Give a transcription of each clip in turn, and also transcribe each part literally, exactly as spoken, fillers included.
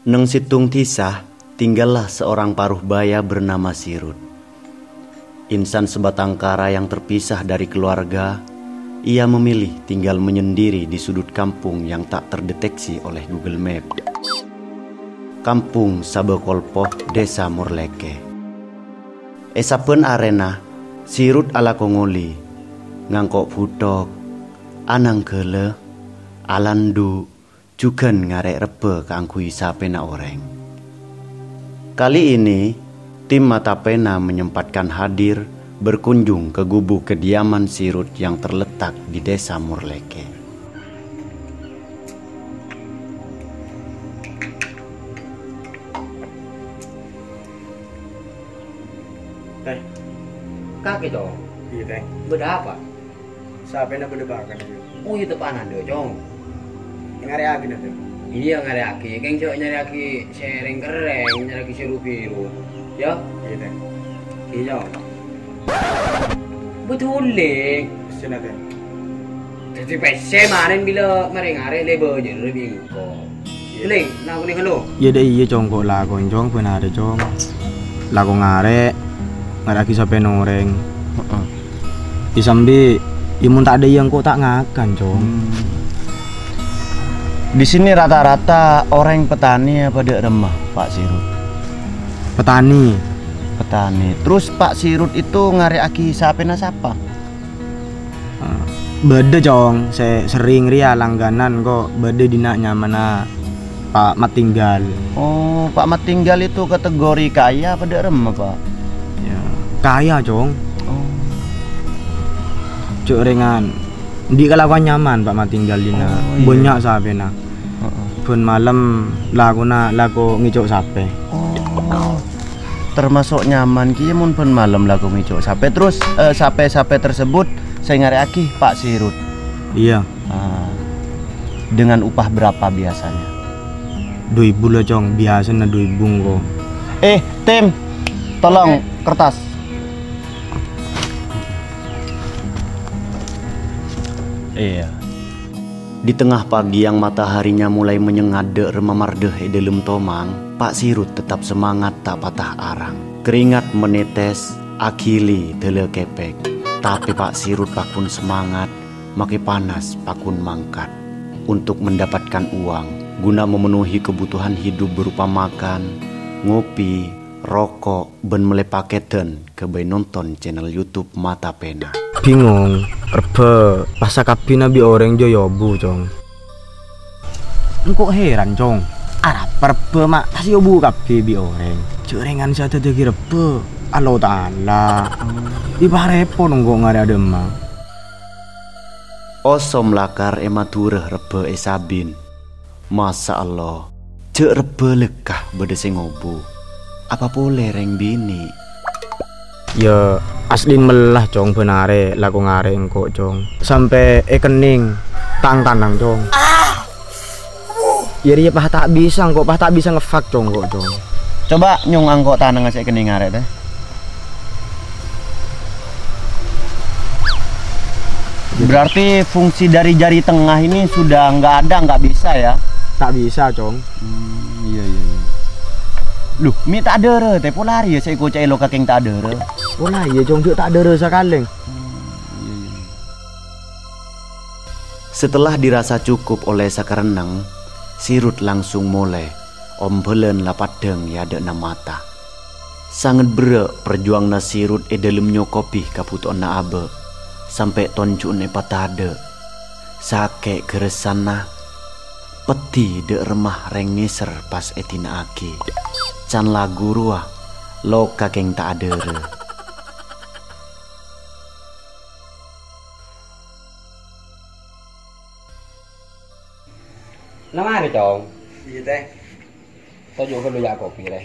Neng settong dhisa, tinggallah seorang paruh baya bernama Sirut. Insan sebatang kara yang terpisah dari keluarga, ia memilih tinggal menyendiri di sudut kampung yang tak terdeteksi oleh Google Map. Kampung Sabâ Kolpo, Desa Murleke. È sabbhân arèna, Sirut alako ngolè, ngangko' bhuthok, ananggala, alandu', jhughân ngarè' rebbhâ kaangghuy sapèna orèng. Kali ini, tim Mata Pena menyempatkan hadir berkunjung ke gubuk kediaman Sirut yang terletak di Desa Murleke. Teh. Kakè, Cong. Iyâ, Teh. Bâdâ apa? Sapèna bâdâ bâkal, yâ. Oh, iyâ, teppa'na, Cong. Ngarè'aghina, Teh. Iyâ, ngarè'aghi. Kèng jhâ' nyarè'aghi sè rèng-kerrèng, nyarè'aghi sè ru-biru. Yâ? Iyâ, Teh. Iyâ, Cong. Betulle. Pèssèna, Teh. Dhâddhi pèssè marèn bilâ marè ngarè' lè bâjârâ bi' engko'. Lèng, lakonè ghâllu. Iyâ, dâ' iyâ, Cong, ko' lakon, Cong, bân arè, Cong. Lako ngarè', ngarè'aghi sapèna orèng. Heeh. Iyâ, sambi, iyâ, mon ta' dâ' iyâ, engko' ta' ngakan, Cong. Hmm. Di sini rata-rata orèng petani apa dâ' remma, Pak Sirut? Petani. Petani. Terus Pak Sirut itu ngarè'aghi sapèna sapa? Bâdâ, Cong, sè serrèng rèya langganan ko', bâdâ dinna' nyamana Pa' Matinggal. Oh, Pa' Matinggal itu kategori kaya apa dâ' remma, Pak? Yâ, kaya, Cong. Oh. Jhâ' rèngan. Andi' kalakowan nyaman Pa' Matinggal dinna'. Oh, iyâ. Bânnya' sapèna. Heeh. Bân malem lakona lako ngèco' sapè. Oh. Termasuk nyaman kèya mon bân malem lako ngèco' sapè. Terus, eh, sapè-sapè tersebut sè ngarè'aghi Pa' Sirut. Iyâ. Ah. Dengan upah berapa biasanya? Du èbu la, Cong. Biasana du èbu engko'. Eh, Tim, tolong kertas. Iyâ. Di tengah pagi yang mataharinya mulai menyengat dâ' remma mardhâ è dâlem tomang, Pa' Sirut tetap semangat ta' patah arang. Keringat menetes, aghili dâlâ kèpèk. Tapè Pa' Sirut pagghun semangat, makè panas pagghun mangkat. Untuk mendapatkan uang guna memenuhi kebutuhan hidup berupa makan, ngopi, roko', bân mellè pakèdhân kaangghuy nonton channel YouTube Mata Pena. Bingong, rebbhâ, pas sakabbhina bi' orèng jhâ' èobu, Cong. Engko' heran, Cong. Arapa rebbhâ, ma' pas èobu kabbhi bi' orèng. Jhâ' rèngan sè adhâddhiyâghi rebbhâ, Allahu Ta'ala. Èparèpot engko' ngarè' adhâmma. Osom lakar è Madhurâ rebbhâ è Sabin. Masya Allah, jhâ' rebbhâ lekka bâdâ sè ngobu. Apa polè rèng binè'? Yâ, aslin mella, Cong, bân arè lako ngarè' engko', Cong. Sampè' èkennèng tang-tanang, Cong. Yâ, rèya pas ta' bisa engko', pas ta' bisa ngefak, Cong, engko', Cong. Coba nyong angko' tanangnga sè èkennèng arè', teh. Berarti fungsi dari jari tengah ini sudah nggak ada, nggak bisa ya? Ta' bisa, Cong. Hmm, iyâ, iyâ, iyâ. Loh, mè' ta' adhârâ, teh, pola rèya sè èkoca'è lo kakèng ta' adhârâ. Pola iyâ, Cong, jhâ' ta' adhârâ sakalèng. Hmm, iyâ, iyâ. Setelah dirasa cukup oleh sakarenneng, Sirut langsung molè, ombhâlân la paddhâng è adâ'na mata. Sanget berrâ' parjuwanganna Sirut è dâlem nyokobhi kabhutowanna abâ', sampè' tonju'na èpatadâ'. Sakè' ghârâssanna, peddhi dâ' remma rèng ngèser pas èdina'aghi. Can lagu rowa, lo kakèng ta' adhârâ. Nang arè, Cong? Iyâ, teh. Toju' ghâllu yâ kopi, rè.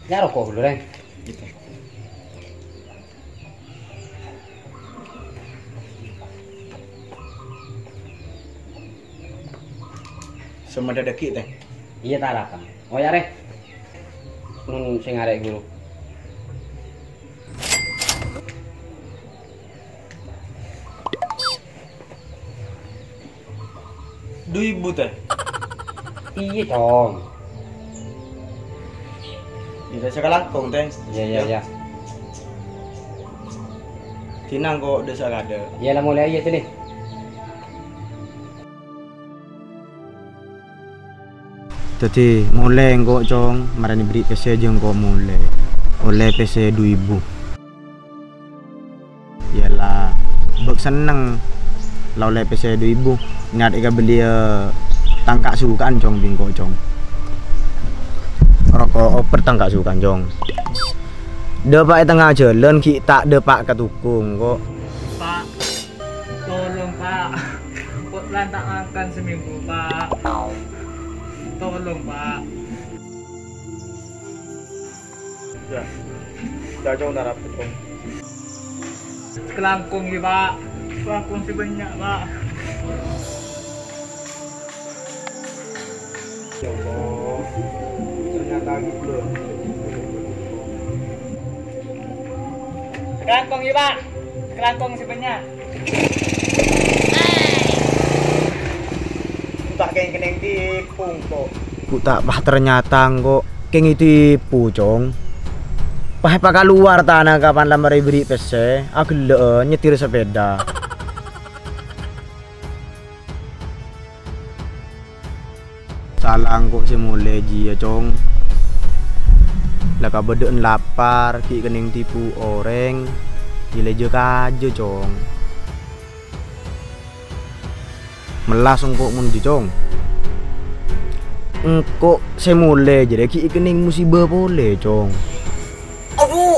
Yâ roko' ghâllu, rè. Gitu. Sè madâ dhâggi', teh. Iyâ, ta' arapa. Oh, yâ, rè. Mon sè ngarè' ghuru. Du èbu, Tè? Iyâ, Cong. Iyâ, sakalangkong, Tè. Iyâ, iyâ, iyâ. Dinah engko' dâ' sakadâ'. Iyâ, la molè, iyâ, Tè, nè. Dhâddhi, molè engko', Cong, marèna èberri' pèssè jhâ' engko' molè. Ollè pèssè du èbu. Iyâ la, bâk senneng la ollè pèssè du èbu. Nèka èkabelliyâ tang ka'-suka'an, Cong, bi' engko', Cong. Roko' obat tang ka'-suka'an, Cong. Dâpa' è tengnga jhâlân ghi' ta' dâpa' ka toko engko'. Pa', tolong, Pa'. Engko' la ta' makan seminggu, Pa'. Tolong, Pa'. Yâ. Yâ, Cong, tarap, Cong. Sakalangkong, yâ, Pa'. Sakalangkong sè bânnya', Pa'. Ya Allah. Ternyata gitu, loh. Sakalangkong, yâ, Pa'. Sakalangkong sè bânnya'. Ta' kèng-kènèng tipu engko'. Bu, ta' pas ternyata engko' kèng ètipu, Cong. Pas èpakalowar tana kapan la marè èberri' pèssè, aghellâ'â nyetir sepeda. Sala engko' sè molè jiyâ, Cong. La kabâdâ'ân lapar, ghi' kènèng tipu orèng, jhâ' la jâ-kajâ, Cong. Mellas engko' mon jiyâ, Cong. Engko' sè molè jârèya ghi' kènèng musibâ polè, Cong. Adhu!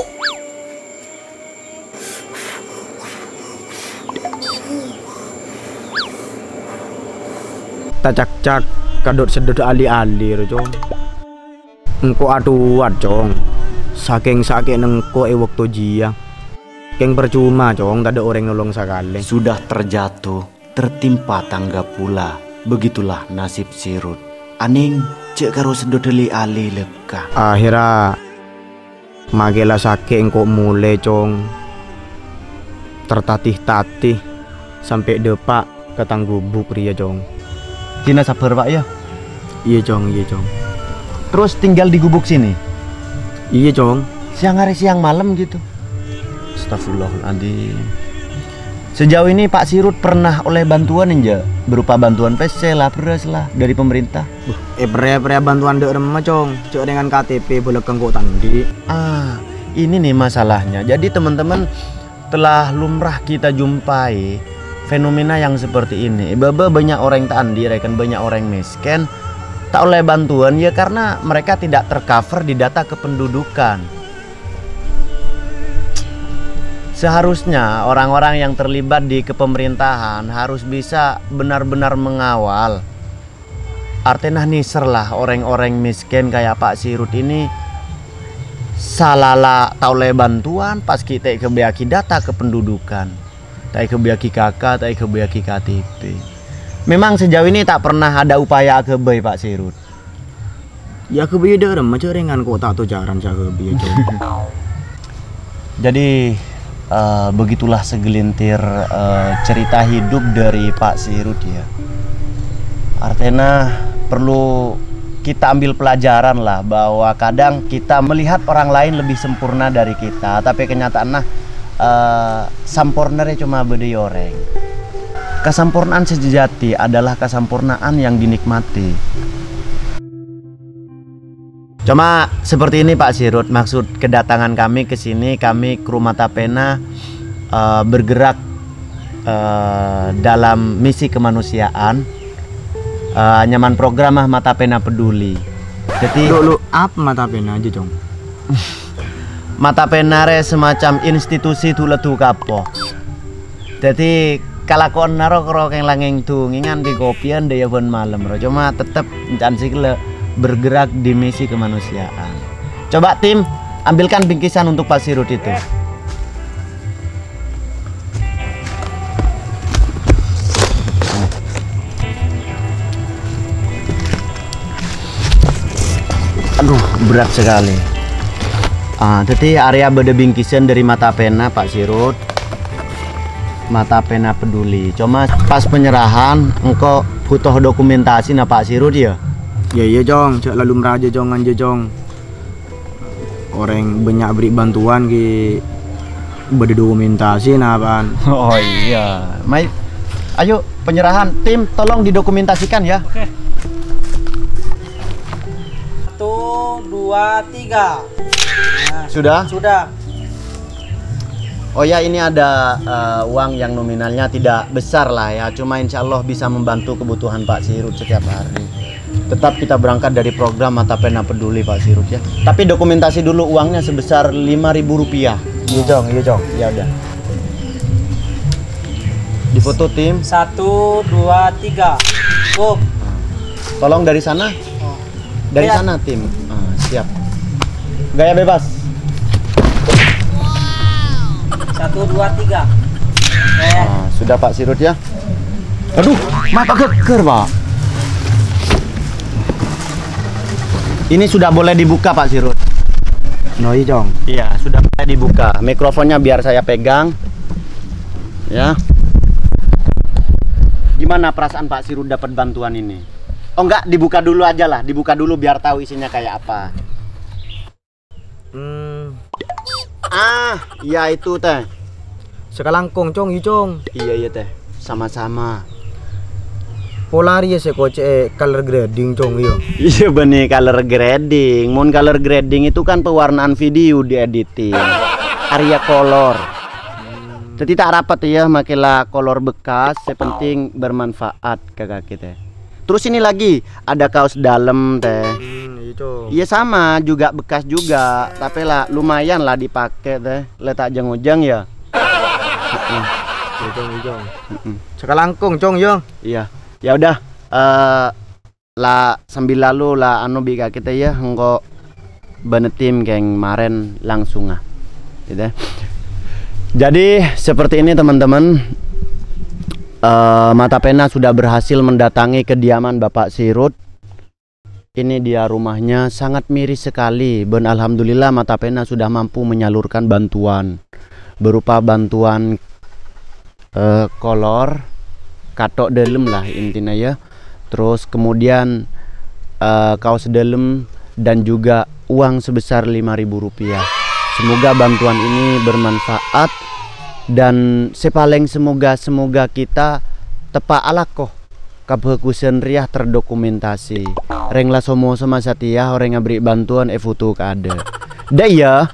Tacakcak, kadhut-seddhut ali-ali, ro, Cong. Engko' atowat, Cong. Sakèng sakè'na engko' è bâkto jiyâ. Kèng parcoma, Cong, tadâ' orèng nolong sakalè. Sudah terjatuh, tertimpa tangga pula. Begitulah nasib Sirut. Anèng, jhâ' karo seddhut ali-ali lekka. Akhèrra, makè la sakè' engko' molè, Cong. Tertatih-tatih, sampè' dâpa' ka tang gubuk rèya, Cong. Cina sabbhâr, Pa', ya? Iyâ, Cong, iyâ, Cong. Terus tinggal di gubuk sini? Iyâ, Cong. Siang hari, siang malam gitu? Astagfirullahaladzim. Sejauh ini Pak Sirut pernah oleh bantuan enjâ'? Berupa bantuan pèssè lah, beras lah, dari pemerintah? Buh, èpèrè-pèrè bantuan dâ' remma, Cong. Jhâ' rèngan K T P bâlâkka' engko' ta' andi'. Ah, ini nih masalahnya. Jadi, teman-teman, telah lumrah kita jumpai fenomena yang seperti ini. È bâbâ banyak orang ta' andi', rèken banyak orang miskin, ta' ollè bantuan, ya karena mereka tidak tercover di data kependudukan. Seharusnya orang-orang yang terlibat di kepemerintahan harus bisa benar-benar mengawal. Artèna nèser lah, orèng-orèng miskin kayak Pak Sirut ini sala la ta' ollè bantuan, pas ghi' ta' èghâbâyyâghi data kependudukan, ta' èghâbâyyâghi K K, ta' èghâbâyyâghi K T P. Memang sejauh ini tak pernah ada upaya aghâbây, Pak Sirut. Ya, aghâbây dâ' remma, jhâ' rèngan engko' ta' tojaran sè aghâbây, Cong. Jadi, eh, begitulah segelintir, eh, cerita hidup dari Pak Sirut, ya. Artèna perlu kita ambil pelajaran lah, bahwa kadang kita melihat orang lain lebih sempurna dari kita, tapè kenyataanna, eh, samporna rè coma bâdâ è orèng. Kasampornaan sè sejati adalah kasampornaan yang dinikmati. Cuma seperti ini, Pak Sirut, maksud kedatangan kami ke sini, kami kru Mata Pena, eh, bergerak, eh, dalam misi kemanusiaan, eh, nyamana program, ah, Mata Pena Peduli. Jadi, lu, lu, apa Mata Pena aja, Cong? Mata Pena rè semacam institusi du-leddu kapo. Dhâddhi, kalakowanna ro-, ro kèng-langèng dungèngan, bi' kopiyân dâjâ bân malem ro. Cuma tetep ènca'na sè ghellâ' bergerak di misi kemanusiaan. Coba, tim, ambilkan bingkisan untuk Pak Sirut itu. Aduh, berat sekali. Ah, dhâddhi arèya bâdâ bingkisan dâri Mata Pena, Pak Sirut. Mata Pena Peduli. Coma pas penyerahan, engko' butuh dokumentasi na, Pak Sirut, ya? Ya, iya, Cong. Jhâ' la lumrah jâ, Cong, nganja, Cong. Orèng bânnya' aberri' bantuan ghi' bâdâ dokumentasi na, Pan. Oh, iya. Mai, ayo, penyerahan. Tim, tolong didokumentasikan, ya. Oke. Satu, dua, tiga. Nah, sudah? Sudah. Oh ya, ini ada, eh, uang yang nominalnya tidak besar lah ya, cuma insya Allah bisa membantu kebutuhan Pak Sirut setiap hari. Tetap kita berangkat dari program Mata Pena Peduli, Pak Sirut, ya. Tapi dokumentasi dulu uangnya sebesar lima ribu rupiah. Iya, Cong, iya, Cong. Ya udah. Difoto, tim. Satu, dua, tiga. Cukup. Tolong dari sana. Oh. Dari sana, tim. Ah, siap. Gaya bebas. Satu, dua, tiga. Eh. Ah, sudah, Pak Sirut, ya. Aduh, mata geger, Pak. Ini sudah boleh dibuka, Pak Sirut. No, iya, Cong. Iya, sudah boleh dibuka. Mikrofonnya biar saya pegang. Ya. Gimana perasaan Pak Sirut dapat bantuan ini? Oh, enggak, dibuka dulu aja lah. Dibuka dulu biar tahu isinya kayak apa. Hmm. Ah, iya itu, Teh. Sakalangkong, Cong, iya, Cong. Iya, iya, Teh. Sama-sama. Pola rèya sè kocè'è color grading, Cong, iya. Iya, bânnè color grading. Mon color grading itu kan pewarnaan video di editing. Arèya kolor. Dhâddhi ta' rapet, ya, makkè la kolor bekas, sè penting bermanfaat ka kakè, Teh. Terus ini lagi, ada kaos dalem, Teh. Hmm, iya, Cong. Iya, sama, juga bekas juga, tapi la lumayan la dipakai, Teh. La ta' jeng-ojeng, ya. Heeh. Iya, Cong, iya, Cong. Heeh. Sakalangkong, Cong, ya. Iya. Ya udah, eh, la sambil lalu la anu bi' kakè, Teh, ya, engko' bânnè tim kèng marèn langsunga. Gitu, ya. Jadi, seperti ini, teman-teman. Eh, Mata Pena sudah berhasil mendatangi kediaman Bapak Sirut. Ini dia rumahnya, sangat miris sekali. Bân alhamdulillah, Mata Pena sudah mampu menyalurkan bantuan berupa bantuan, eh, kolor, kathok dalem lah intinya, ya. Terus kemudian, eh, kaos dalem dan juga uang sebesar lima ribu rupiah. Semoga bantuan ini bermanfaat dan sè palèng semoga, semoga kita teppa' alako. Kabhâghusân rèya terdokumentasi. Rèng la so-mosoma satèya orèng aberri' bantuan èfoto kaadâ'. Dâ' iyâ,